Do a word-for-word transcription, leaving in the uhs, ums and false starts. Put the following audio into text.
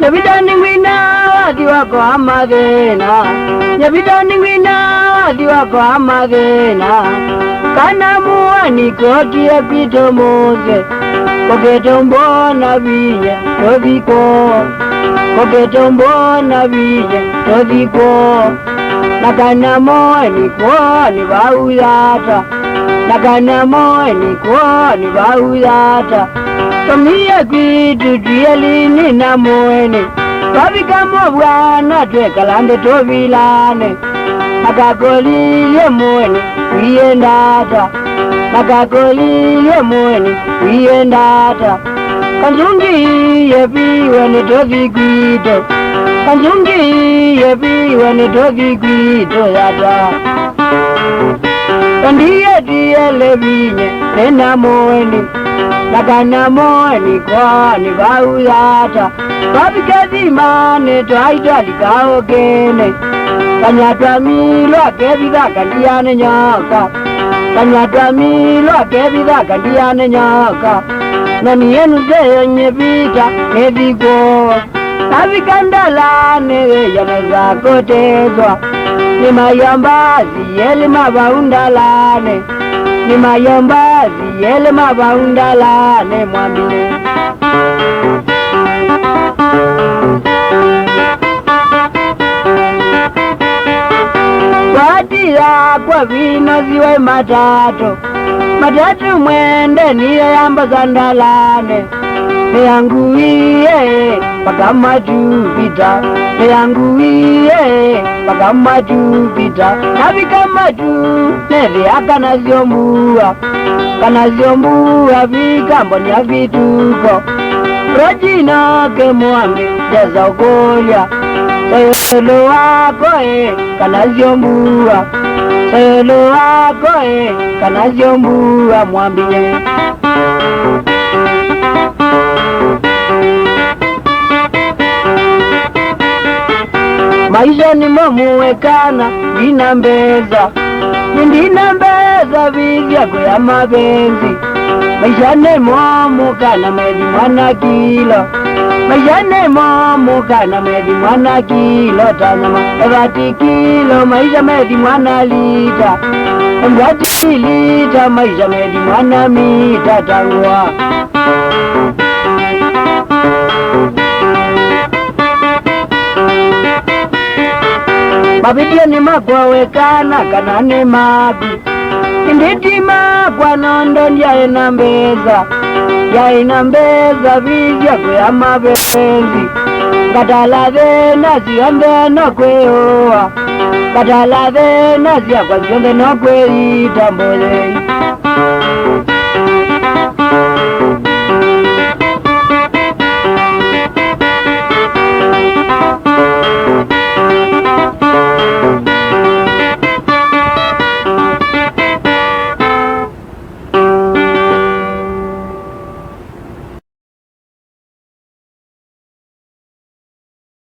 Nyavita nĩngwina wathi wakwa wa mathĩna. Nyavita nĩngwina wathi wakwa wa mathĩna. Kana mũeni kokie kwitũ mũsyĩ. Kokete mbona vinya tũthi kwoo. Kokete mbona vinya tũthi kwoo. Na kana mũeni kwoo nĩ vau yata. Na kana mũeni kwoo nĩ vau yata. Tũmie kwitũ twĩelĩ nĩ na mũeni. Twavika mũvwano twekala nthĩ tũvilane. Akakolilye mũeni, wĩenda ata? Akakolilye mũeni, wĩenda ata? Kanzungi yepiwe nĩ tũthi kwitũ. Kanzungi yepiwe nĩ tũthi kwitũ yata. Tondie tiele vinye nĩ na mũeni. Na kana mũeni kwoo nĩ vau yata. Twavika thimanĩ twaitwa likaũkĩnĩ. Kanyatwa milwa kevitha kandianĩ nyoka. Kanyatwa milwa kevitha kandianĩ nyoka. Na nienu zeyo nyevita nĩthi kwoo. Navika ndalanĩ wĩyanesa kũtethwa. Nĩmayomba asyeli ma vau ndalanĩ. Nĩmayomba asyeli ma vau ndalanĩ mwambie. Kwati yakwa vinosiwe matatũ. Matatũ mwende niyo yambosa ndalanĩ. Nĩ yangu iye, mpaka Matuvita. Nĩ yangu iye, mpaka Matuvita. Navika Matu, nethĩa kana syo mbua. Kana syo mbua vika mbonia vituko. Rojina ke mwambi, ndesa ũkũlya. Sayolo wako e, kana syo mbua. Sayolo wako e, kana syo mbua mwambie. Maisha nĩ momu wekana, ndina mbesa. Nĩ ndina mbesa vithya kũya mapenzi. Maisha nĩ momu kana methi mwana kilo. Maisha nĩ momu kana methi mwana kilo ta nyama. Evati kilo, maisha methi mwana lita. Evati lita, maisha methi mwana mita tangwa. Mavidio nĩ makwa wekana kana nĩ maku. Ĩndĩ ti makwa nondo ndyaĩ na mbesa. Ndyaĩ na mbesa vithya kũya mapenzi. Ngatala thĩna syonthe no kwĩũa. Ngatala thĩna syakwa syonthe no kwĩyita mbũyĩ.